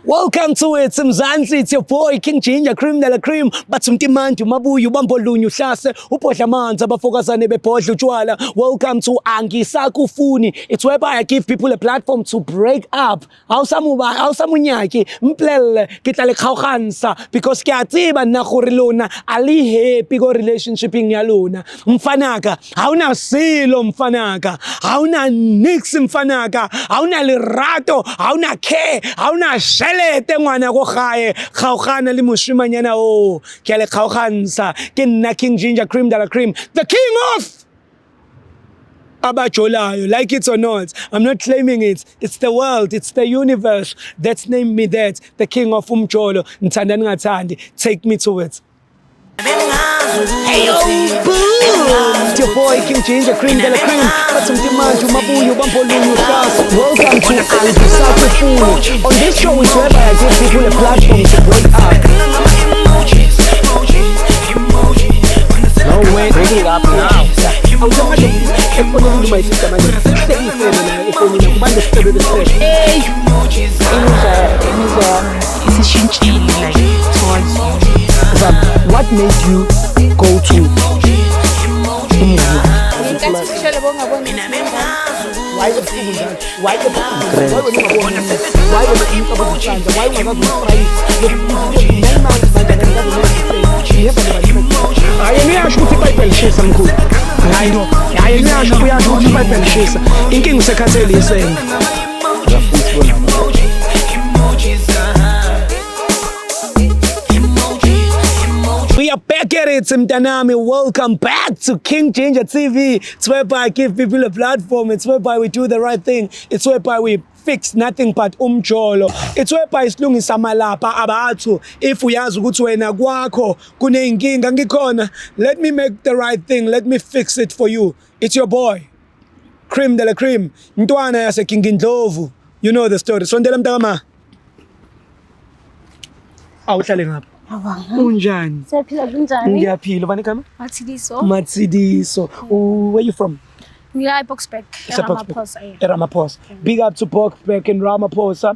Welcome to it, Mzansi. It's your boy King Ginger Cream de la Cream. Bathi umtimandi umabuye ubambo lunye uhlase ubhodla amanzi abafokazane bebhodla utshwala. Welcome to Angisakufuni. It's whereby I give people a platform to break up. Awusamuba awusamunyaki mplelle ke tla le kgaogantsha because ke a tseba nna gore lona a le happy ko relationshipeng ya lona. Mfanaka, ha ona selo mfanaka, ha ona nix mfanaka, ha ona lerato, ha ona care, ha ona tjhelete ngwana ko gae. Kgaogana le moshimanyana o. Ke a le kgaogantsha. Ke nna King Ginger Cream de la Cream, the king of abajolayo, like it or not. I'm not claiming it. It's the world, it's the universe that's named me that, the king of umjolo. Ngithanda ningathandi, take me to it. Hey yo, boom! It's your boy King Ginger Cream de la Cream. Bathi umtimanje umabuye ubambo lunye uhlase. Welcome to Angisakufuni. On this show is whereby I give people a platform to break up. No way, bring it up now. Awusamanje efonini my sister manje. Hlekisele naye efonini kubantu isicebe besicebe. Imizwa yami isishintshile, like, towards you. Zam, what made you go to umngani? Ngenkathi ngishele bongaboni. Why ebuhlungu njalo? Why ebuhlungu? Why wena ungaboni? Why wena umcabuza isandla? Why ungakaze umfrayise? 9 months manje akakaze. Hayi, yena uyasho ukuthi iBhayibheli lishisa, mkhulu. Hayi, hayi, yena uyasho, uyasho ukuthi iBhayibheli lishisa. Inkinga usekhathele isende. Uyafuna ukubona. We are back at it, mntanami. Welcome back to King Ginger TV. It's whereby I give people a platform. It's whereby we do the right thing. It's whereby we fix nothing but umjolo. It's whereby silungisa amalapa abathu. If uyazi ukuthi wena kwakho kuneyinkinga, ngikhona. Let me make the right thing. Let me fix it for you. It's your boy, Cream de la Cream. Ntwana yase King Ndlovu. You know the story. Sondela, mntakama. Awuhlale ngapha. Unjani? Siyaphila, kunjani? Ngiyaphila. Ubani igama? Matshidiso. Matsidiso. Where you from? Ngila eBoksburg. Ise-Boksburg. Ramaphosa, yeah. eRamaphosa. Big up to Boksburg and Ramaphosa.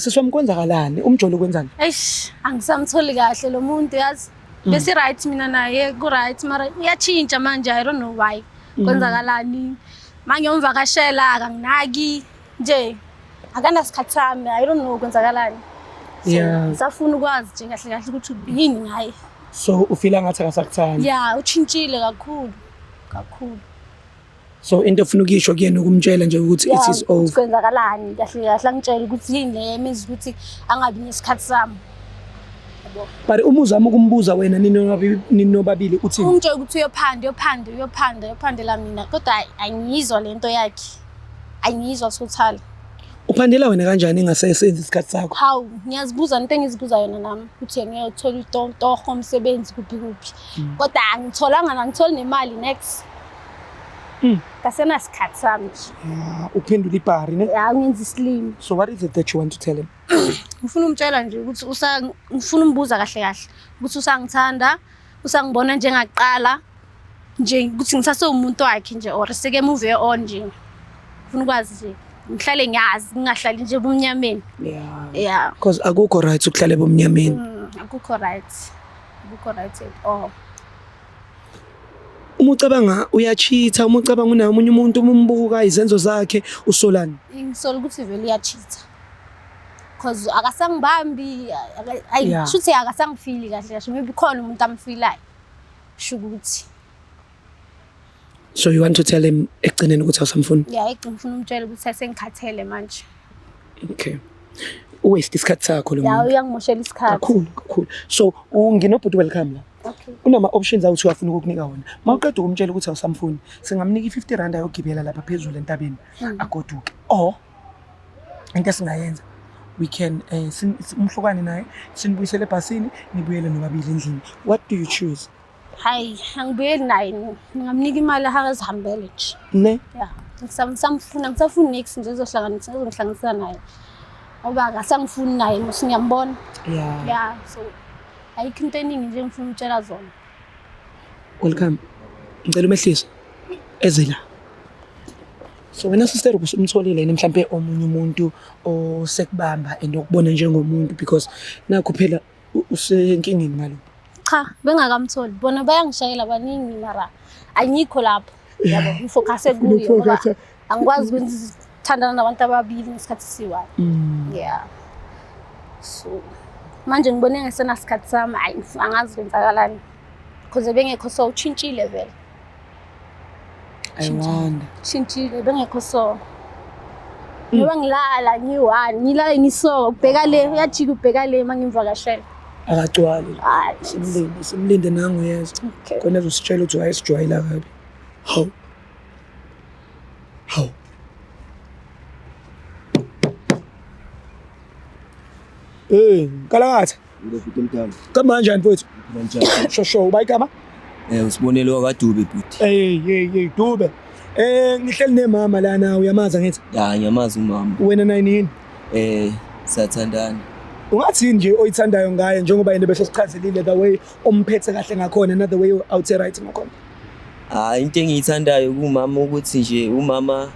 Siswami, kwenzakalani? Umjolo kwenzani? Eish, angisamtholi kahle lo muntu, yazi. Besi right mina naye, ku right, mara uyatshintsha manje, I don't know why. Kwenzakalani? Mangiyomvakashela akanginaki nje. Akanasikhathi sami, I don't know kwenzakalani. So, ngisafuna ukwazi nje kahle kahle ukuthi yini ngaye. So ufila ngathi akasakuthandi. Yeah, uchintshile kakhulu. Kakhulu. So into ofuna ukuyisho kuyena ukumtshela nje ukuthi it is over. Kwenzakalani kahle kahle, angitshela ukuthi yini le emenza ukuthi angabi nesikhathi sami. Yabo. But uma uzama ukumbuza wena ninobabili uthini? Ungitshela ukuthi uyophanda, uyophanda, uyophanda, uyophandela mina, kodwa angiyizwa lento yakhe. Angiyizwa total. Uphandela wena kanjani engasesenzi isikhathi sakho? Hawu, ngiyazibuza into engizibuza yona nami ukuthi ngiyothola itoho, umsebenzi kuphi kuphi. Kodwa angitholanga, angitholi nemali next. Kasenasikhathi sami nje. Ah, uphendula ibhari ne? Ya, ngenza isilimi. So what is it that you want to tell him? Ngifuna umtshela nje ukuthi usa ngifuna umbuza kahle kahle ukuthi usangithanda, usangibona njengaqala nje, ukuthi ngisasewumuntu wakhe nje or seke move on nje. Ngifuna ukwazi nje, ngihlale ngiyazi, ngingahlali nje ebumnyameni. Yeah. Because akukho right ukuhlala ebumnyameni. Akukho right. Akukho right at all. Uma ucabanga uyachitha, uma ucabanga unaye omunye umuntu, uma umbuka izenzo zakhe, usolani? Ngisola ukuthi vele uyachitha. 'Cause akasangibambi, ayi, shuthi akasangifili kahle kahle. Maybe khona umuntu amfilayo. Sho ukuthi So you want to tell him ekugcineni ukuthi awusamfuni? Yeah, ngifuna umtshela ukuthi sengikhathele manje. Okay. Uwaste isikhathi sakho lo muntu. Uyangimoshela isikhathi. Kakhulu kakhulu. So nginobhuti Welcome la. Okay. Unama options awuthi uyafuna ukukunika wona. Mawuqeda ukumtshela ukuthi awusamfuni, singamnika i-50 rand ayogibela lapha phezulu entabeni agoduke. Or into esingayenza, we can umhlukane naye, sinibuyisele ebhasini, nibuyele nobabili endlini. What do you choose? Hayi, angibuyeli naye. Ngingamnika imali akazihambele nje. Ne? Yeah. Ngisamfuna, ngisafuna next nje ezohlanganisa ezongihlanganisa naye. Ngoba akasangifuni naye, mos ngiyambona. Yeah, so ayikho into eningi nje engifuna ukutshela zona. Welcome. Ngicela umehlise. Eze la. So wena sister usumtholile yini mhlampe omunye umuntu osekubamba and okubona njengomuntu, because nakho phela usenkingeni ngalo. Cha, bengakamtholi. Bona bayangishayela baningi, mara angikho lapho. Yabo, ngifocuse kuye ngoba angikwazi ukwenza ukuthandana nabantu ababili ngesikhathi esiyi-one. Yeah. So manje ngibone ngesenasikhathi sami, hayi, angazi kwenzakalani. Because bengekho so utshintshile vele. I wonder. Tshintshile, bengekho so. Ngoba ngilala ngiyi-one, ngilala ngiso, ubheka le, uyajika ubheka le uma ngimvakashela. Akagcwali. Hayi. Simlinde, simlinde nangu uyeza. Okay. Khona ezositshela ukuthi wayesijwayela kabi. Hawu. Hawu. Hey, Kalakatha. Bhuti omdala. Kama kanjani mfowethu? Kanjani? Sho sho, uba igama? Usibonelo wakwaDube bhuti. Hey, hey, hey, Dube. Ngihleli nemama lana, uyamazi ngithi? Ya, ngiyamazi umama. Wena naye yini? Siyathandana. Ungathini nje oyithandayo ngaye, njengoba yena bese sichazelile the way omphethe kahle ngakhona na the way awuthe right ngakhona? Hayi, into engiyithandayo kumama ukuthi nje umama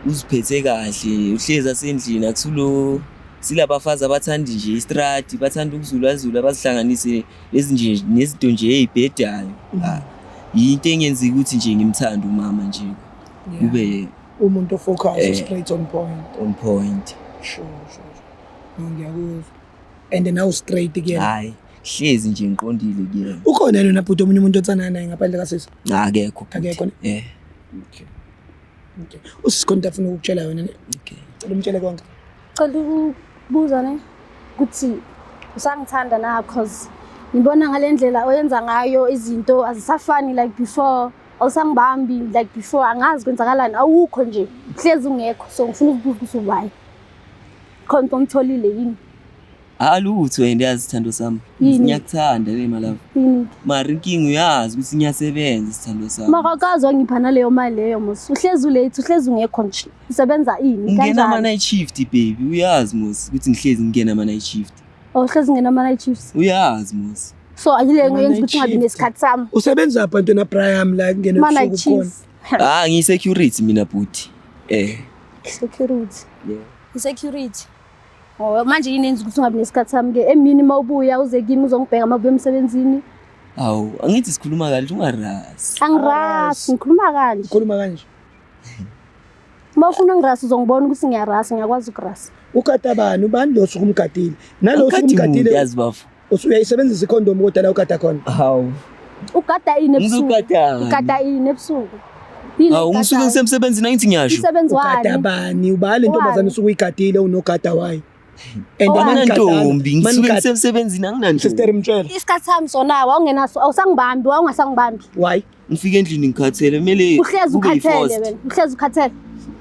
uziphethe kahle, uhlezi asendlini, akusulo silabafazi abathanda nje istrati, bathanda ukuzulazula, bazihlanganise lezi nje nezinto nje ey'bhedayo. Ah, yinto engenza ukuthi nje ngimthande umama nje. Kube umuntu ofocus, straight on point. On point. Sure. No, ngiyakuzwa. And now straight kuyena. Hayi, hlezi nje ngiqondile kuyena. Ukhona yena bhuti omunye umuntu othandana naye ngaphandle kasisi? Akekho bhuti. Akekho ne? Eh. Okay. Okay. Usisi khona into afuna ukukutshela yona ne? Okay. Cela umtshele konke. Cela ukubuza ne ukuthi usangithanda na, cause ngibona ngale ndlela oyenza ngayo izinto azisafani like before, awusangibambi like before, angazi kwenzakalani, awukho nje, hlezi ungekho. So ngifuna ukubuza ukuthi why, khona into omtholile yini? Alutho, and yazi sithando sami. Yini? Ngiyakuthanda le malava. Yini? Mara inkinga uyazi ukuthi ngiyasebenza, sithando sami. Mara akazi wangipha naleyo mali leyo mos, uhlezi ulate, uhlezi ungekho nje, usebenza ini? Ngingena Kanjani? ama-night shift baby, uyazi mos ukuthi ngihlezi ngingena ama-night shift. Oh, uhlezi ngena ama-night shifts? Uyazi mos. So ayile Ama-night ngiyenza ukuthi ungabi shift. nesikhathi sami? Usebenza pha ntona Brian, la kungena Ama-night ebusuku khona? shifts. Ah, ngiyi-security mina bhuti. Security. Yeah. I-security. Oh, manje yini enza ukuthi ungabi nesikhathi sami-ke emini uma ubuya uze kimi uzongibheka uma ubuya emsebenzini? Awu, angithi sikhuluma kahle, ungarasi. Angirasi, ngikhuluma kanje. Ukhuluma kanje. Uma ufuna ngirasi uzongibona ukuthi ngiyarasa, ngiyakwazi ukurasa. Ugada bani? Ubani lo osuke umgadile? Nalo osuke Angikhathi muntu, umgadile yazi bafo. Uyayisebenzisa ikhondomu kodwa la ugada khona? Hawu. Ugada ini ebusuku? Ngizogadani? Ugada ini ebusuku? Yini Hawu, ngisuke oyigadayo? ngisemsebenzini, angithi ngiyasho. Umsebenzi Ugada wani? bani? Ubani le ntombazane Wani? osuke uyigadile unogada wayo? And Owani? Anginantombi, ngisuke Manigada. ngisemsebenzini, anginantombi. Sister, mtshele. Isikhathi sami sona wawungenaso, awusangibambi, wawungasangibambi. Why? Ngifike endlini ngikhathele, kumele Uhlezi kube ukhathele yi-forced. wena, uhlezi ukhathele.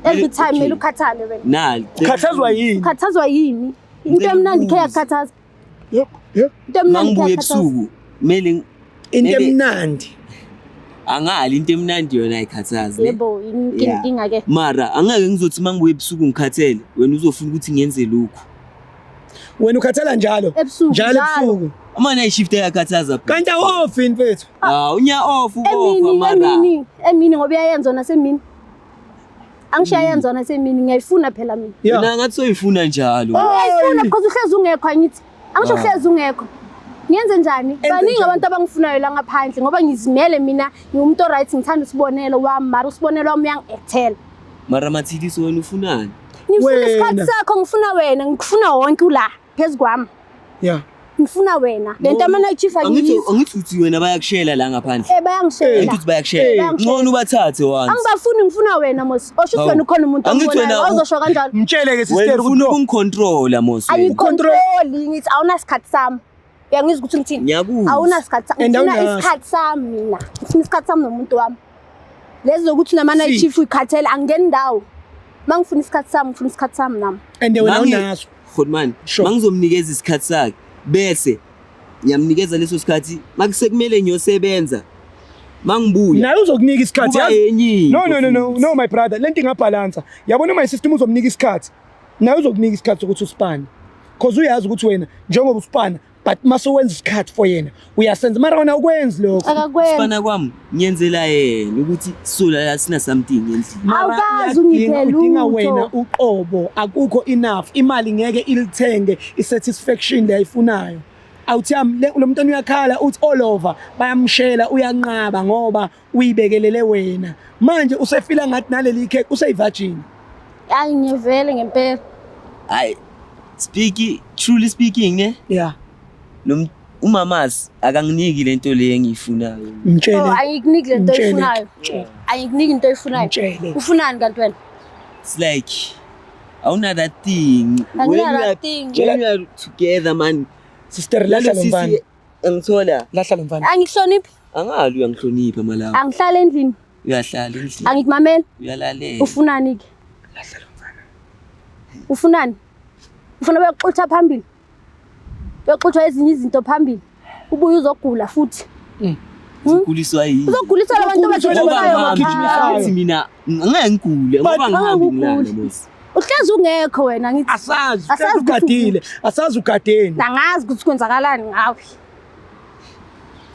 Every time Okay. kumele ukhathale wena. Nali. Ukhathazwa yini? Ukhathazwa yini? Into Ngicela emnandi khe ukubuza. yakukhathaza. Yep, yep. Into emnandi khe Mangibuye yakukhathaza. ebusuku, kumele Into Maybe- emnandi. Angali into emnandi yona ayikhathazi. Ne? Yebo, Yeah. inkinga ke. Mara angeke ngizothi mangibuye ebusuku ngikhathele, wena uzofuna ukuthi ngenze lokhu. Wena ukhathala njalo. Ebusuku, Njalo njalo. ebusuku. Ama night shift ayakhathaza. Bhuti. Kanti awofi mfethu. Ah, unya off uofa Emini, mara. emini, emini ngoba iyayenza nasemini. Angisho iyayenza nasemini, ngiyayifuna phela mina. Yeah. Mina ngathi soyifuna njalo. Ngiyayifuna because uhlezi ungekho angithi. Angisho Ah. uhlezi ungekho. Ngiyenze njani? Baningi njani? abantu abangifunayo la ngaphandle ngoba ngizimele mina, ngiwumuntu oright, ngithanda usibonelo wami, mara usibonelo wami uyangi-actela. Mara Mathiliso wena ufunani? Ngifuna Wena. isikhathi sakho, ngifuna wena, ngifuna wonke ula phezu kwami. Yeah. Ngifuna wena. Le nto ama-night shift Angithi angiyizwa. angithi uthi wena bayakushela la ngaphandle. Bayangishela. Angithi uthi bayakushela. Bayangishela. Ngcono ubathathe once. Angibafuni, ngifuna wena mos. Osho ukuthi Hawu. wena ukhona umuntu Angithi ombonayo. wena Awuzosho kanjalo. Mtshele ke sister Wena ukuthi ufuna no. ukungicontrola mos. wena. Angicontroli, ngithi awunasikhathi sami. Uyangizwa ukuthi ngithini? Ngiyakuzwa. Awunasikhathi sami. And Ngifuna awunaso. isikhathi sami mina. Ngifuna isikhathi sami nomuntu wami. Lezi zokuthi nama-night See. shift uyikhathele, angingeni ndawo. Uma ngifuna isikhathi sami, ngifuna isikhathi sami nami. And wena Mangi- awunaso. Khotman, Sure. mangizomnikeza isikhathi sakhe bese ngiyamnikeza leso sikhathi makusekumele ngiyosebenza mangibuya Naye uzokunika isikhathi kuba yazi. yenye into No, no, no, no, futhi. no, my brother, lento ingabhalansa. Yabona my system uzomnika isikhathi. Naye uzokunika isikhathi sokuthi usipane. Cause uyazi ukuthi wena njengoba usipana But mase wenza isikhathi for yena uyasenza, mara wena awukwenzi lokho. Akakwenzi. Sifana kwami ngiyenzela yena ukuthi solala sina something endlini. Mara Awukazi uyadinga- ungiphe udinga lutho. wena uqobo, akukho enough imali ngeke ilithenge i-satisfaction le ayifunayo. Awuthi yami lo mntwana uyakhala uthi all over bayamshela, uyanqaba ngoba uyibekelele wena. Manje usefila ngathi naleli khekhe useyi-virgin. Hayi, ngiyevele ngempela. Hayi, speak truly speaking ne, Yeah. lo umamazi akanginiki lento le engiyifunayo. Mtshele. Oh, ayikuniki lento Mtshele. oyifunayo. Ayikuniki into oyifunayo. Mtshele. Ufunani kanti wena? It's like awuna that thing. Angina When we that are- thing. When we are together man. Sister, lahla lo mfana. Angithola. Lahla lo mfana. Angikuhloniphi. Angali uyangihlonipha malanga. Angihlali endlini. Uyahlala endlini. Angikumameli. Uyalalela. Ufunani ke? Lahla lo mfana. Ufunani? Ufuna beyoxutha phambili. Beyoxuthwa ezinye izinto phambili. Ubuye uzogula futhi. Uguliswa yini? Uzoguliswa labantu Uzoguliswa Ngoba abajijimayo ngihambi abagijimisayo. ngithi mina ngeke ngigule ngoba But- ngihambi ngilala Anganguguli. mos. Uhlezi ungekho wena ngithi. Asazi, Asazi asazi ukuthi ugadile, asazi ugadeni. Angazi ukuthi kwenzakalani ngawe.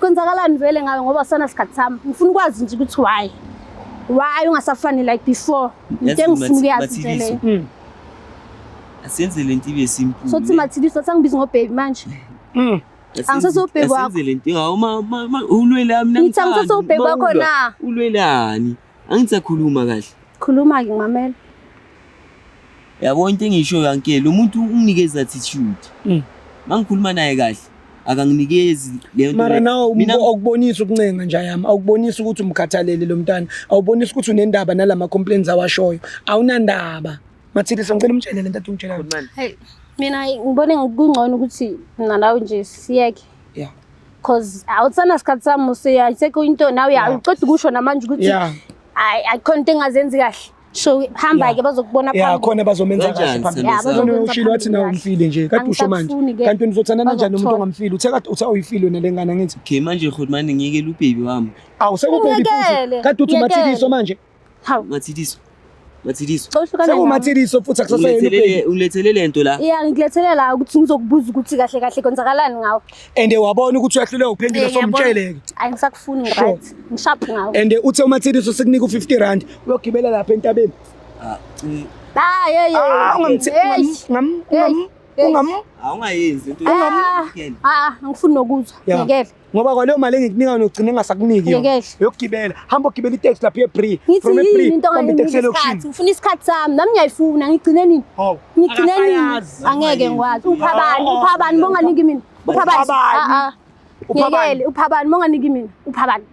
Kwenzakalani vele ngawe ngoba sana sikhathi sami. Ngifuna ukwazi nje ukuthi why. Why ungasafani like before? Into Yazi engifuna ukuyazi nje Mathiliso, leyo. Asenze lento ibe simple. Sothi Mathiliso sangibiza ngobaby manje. Angisese ubheki wakho. Asenze lento. Hawu ma ulwelani mina. Ngithi angisese ubheki wakho na. Ulwelani? Angisakhuluma kahle. Khuluma ke ngimamela. Yabo into engisho yanke lo muntu unginikeza attitude. Mangikhuluma naye kahle akanginikezi leyo nto. Mara leyo. nawe Mina awukubonisi ukuncenga nje yami, awukubonisi ukuthi umkhathalele lo mntana, awubonisi ukuthi unendaba nalama complaints awashoyo. Awunandaba. Mathiliso, ngicela umtshele lento athi ungitshela yona. Hey, mina ngibone kungcono ukuthi mina nawe nje siyeke. Yeah. Cause awuthana sikhathi sami useya isekho into nawe Yeah. uqeda ukusho namanje ukuthi Yeah. hayi ayikhona into engazenzi kahle. So hamba Yeah. ke bazokubona Yeah, phambili. khona bazomenza kahle Kanjani, phambili. Yeah, sithando Khona bazokwenza ushilo wathi phambili nawe kahle. umfile nje, kade usho manje. Angisakufuni ke. Kanti wena uzothandana kanjani nomuntu Bazokuthola. ongamfili? Uthe kade uthe awuyifili wena lengane ngithi. Okay manje Khotmane ngiyekele ubaby wami. Awu sekubaby futhi. Ngiyekele, Kade uthi ngiyekele. uMathiliso manje. Hawu. Mathiliso. Mathiliso. Cela uhlukane nami. SekuMathiliso futhi akusaseyena ubaby. Ungilethele ungilethele lento la. Yeah, ngilethele la ukuthi ngizokubuza ukuthi kahle kahle kwenzakalani ngawe. And wabona ukuthi uyahluleka ukuphendula Eh, ngiyabona. somtshele ke. Hayi ngisakufuni Sure. right. Ngisharp ngawe. And uthe uMathiliso sekunika u50 rand uyogibela lapha entabeni. Ah, Ah, yeah, yeah. Ah, ungamthi Hey. ungam Hey. ungam ungam awungayenzi into. Ah, ah, angifuni nokuzwa. Yeah. Ngiyekele. Ngoba kwaleyo mali engikunika yona ugcine engasakuniki yona. Ngiyekele. Uyogibela, hamba ogibela iteksi lapha eBree. Ngithi From eBree yini into bamba onganginiki iteksi isikhathi? elokishini. Ngifuna isikhathi sami. Nami ngiyayifuna. Ngigcine nini? Hawu. Ngigcine nini? Akasayazi. Angeke ngikwazi. Upha bani? Upha bani bonganiki mina? Upha bani? Upha bani? Ah ah. Upha bani? Ngiyekele. Upha bani bonganiki mina? Upha bani?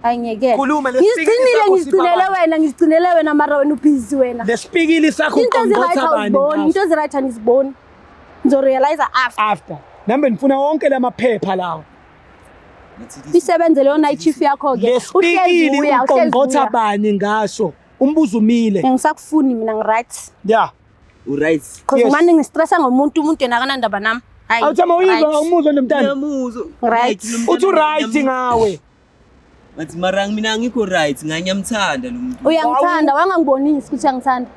Hayi ngiyekele. Khuluma, lesipikili Ngizigcinile, sakho ngizigcinele sipha bani? wena, ngizigcinele wena mara wena ubhizi wena. Lesipikili sakho Into ezi-right uqongqotha bani awuziboni, ngaso? into ezi-right aniziboni. Ngizorealize after. After. Nambe ngifuna wonke lamaphepha lawa. Isebenze leyo night shift yakho ke. Uhlezi Lesipikili uya, uhlezi uqongqotha uya. bani ngaso? Umbuzo umile. Ngisakufuni mina ngi-right. Yeah. Uright. Cause Yes. ngimane ngistressa ngomuntu, umuntu yena akanandaba nami. Hayi. Awuthi mawuyizwa right. umuzwa nomntana. Ngiyamuzwa. Right. Uthi right ngawe. Bathi mara mina angikho right nganyamthanda lo muntu. Uyangithanda, wangangibonisi ukuthi uyangithanda.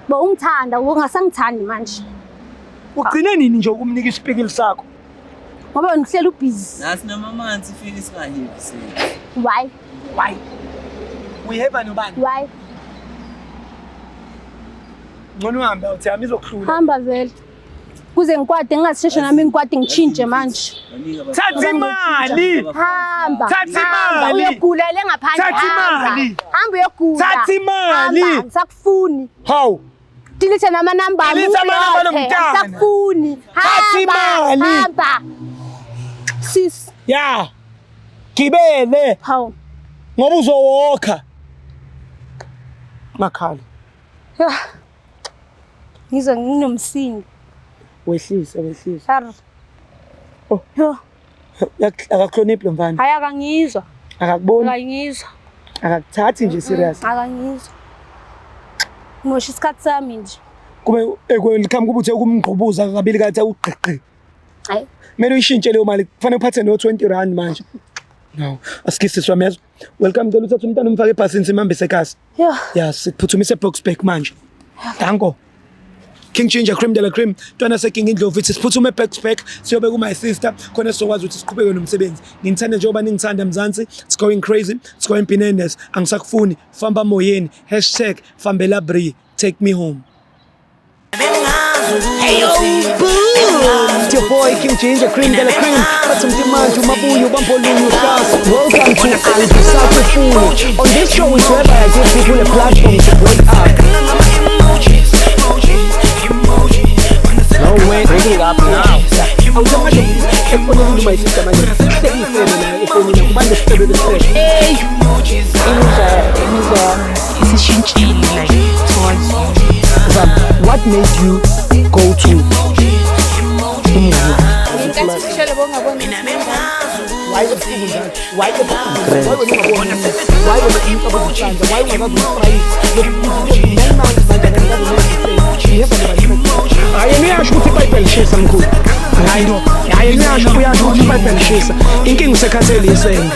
Bo ungithanda, ungasangithandi manje. Ugcine nini nje ukumnika isipikili sakho? Ngoba wena uhleli ubhizi. Nasi namamanzi feel singahevi sex. Why? Why? Uyiheva nobani? Why? Ngcono uhambe awuthi yami izokuhlula. Hamba vele. Kuze ngikwade ngingazisheshe nami ngikwade ngitshintshe manje. Thatha imali. Hamba. Thatha hamba, imali. Uyogula le ngaphandle. Thatha hamba. imali. Hamba uyogula. Thatha imali. Hamba, Ngisakufuni. Hawu. Delete namanamba ami, Delete amanamba ungilothe. lomntana. Angisakufuni. Thatha Hamba. imali. Hamba. Sis. Ya. Gibele Hawu. ngoba uzowokha. Makhala. Yah. Ngizwa nginomsindo. Wehlise, wehlise. Har. Oh. Yo, Akakuhloniphi lo mfana. hayi akangizwa. Akakuboni, Akangizwa. akakuthathi nje serious. Akangizwa. Ngimosha isikhathi sami nje. Kube ekwelikhama kube uthe ukumgqubuza kabili kathi awugqigqi. Hayi. Kumele uyishintshe leyo mali, kufanele uphathe no 20 rand manje. No, asikisiswa mezwa. Welcome, ngicela uthathe umntana umfake ebhasini simhambise ekhasi. Yo. Ya, sikuphuthumise eBoksburg manje. Danko. King Ginger, Cream de la Cream, Ntwana Seking Indlovu, ithi siphuthume back to back, siyobe ku my sister, khona sizokwazi ukuthi siqhubeke nomsebenzi. Nginithanda njengoba ningithanda Mzansi, it's going crazy, it's going bananas. Angisakufuni, famba moyeni, #fambelaBree, take me home. Hey yo, boom! It's your boy King Ginger, Cream de la Cream. Bathi mntimanje umabuye ubambolunye uhlasa. Welcome to Angisakufuni. On this show is whereby I give people a platform to break up. No way, bring it up now. Awusamanje efonini my sister manje. Hlekisele la efonini kubande sicebe besicebe. Hey. Imizwa isishintshile like towards you. Zam, what made you go to umngani? Ngenkathi ushele bongaboni. Why ebusuku njalo? Why ebusuku? Why wena ungaboni? Why wena umcabo ubuhlanza? Why ungakazi ukusprayisa? 9 months manje akakazi. Hayi, yena uyasho ukuthi iPayPal lishisa mkhulu. Hayi no. Hayi, yena uyasho ukuthi iPayPal lishisa. Inkinga usekhathele isende.